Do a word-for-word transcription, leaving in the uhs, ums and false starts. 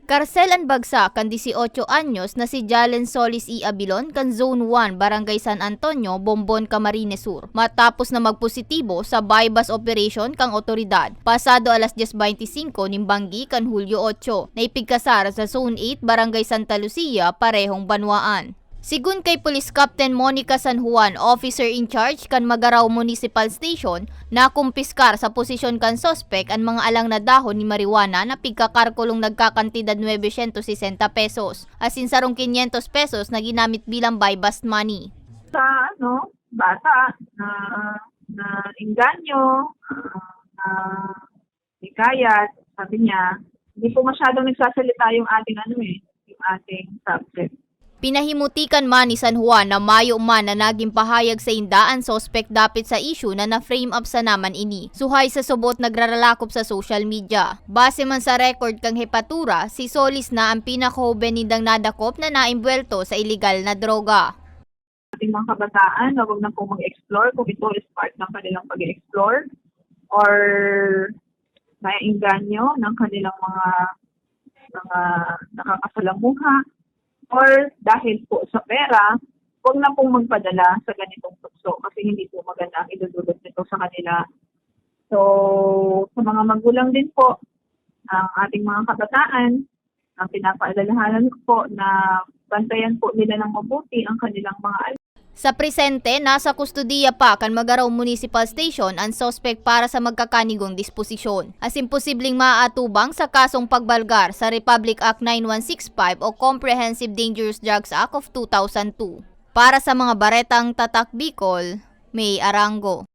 Karsel an bagsak kan dieciocho anyos na si Jalen Solis E. Abilon kan Zone one, Barangay San Antonio, Bombon, Camarines Sur, matapos na magpositibo sa buy-bust operation kan awtoridad pasado alas dyes beintisinko nin banggi kan Hulyo otso, na ipigkasar sa Zone eight, Barangay Santa Lucia, parehong banwaan. Sigun kay Police Captain Monica San Juan, officer in charge kan Magarao Municipal Station, nakumpiskar sa posesyon kan suspek an mga alang na dahon ni marijuana na pigkakarkulong nagkakantidad novecientos sesenta pesos, asin sarong quinientos pesos na ginamit bilang buy-bust money. Sa ano, bata na, na engganyo, ah, na hikayat, sabi niya, hindi po masyadong nagsasalita yung ating ano eh, yung ating subject. Pinahimuti kan man ni San Juan na mayo man na nagin pahayag sainda an suspek dapit sa issue na na-frame up sana man ini, suhay sa subot nagraralakop sa social media. Base man sa record kan hepatura, si Solis na an pinakahoben nindang nadakop na naimbwelto sa iligal na droga. Ating mga kabataan na wag na pong mag-explore kung ito is part ng kanilang pag-explore or maengganyo ng kanilang mga, mga nakakasalamuha or dahil po sa pera, wag na pong magpadala sa ganitong tukso kasi hindi po maganda ang idudulot nito sa kanila. So, sa mga magulang din po, ang ating mga kabataan, ang pinapaalalahanan ko po na bantayan po nila ng mabuti ang kanilang mga anak. Sa presente, nasa kustodiya pa kan Magarao Municipal Station an suspek para sa magkakanigong disposisyon, asin posibleng maaatubang sa kasong pagbalgar sa Republic Act nine one six five o Comprehensive Dangerous Drugs Act of two thousand two. Para sa mga baretang Tatak Bicol, May Arango.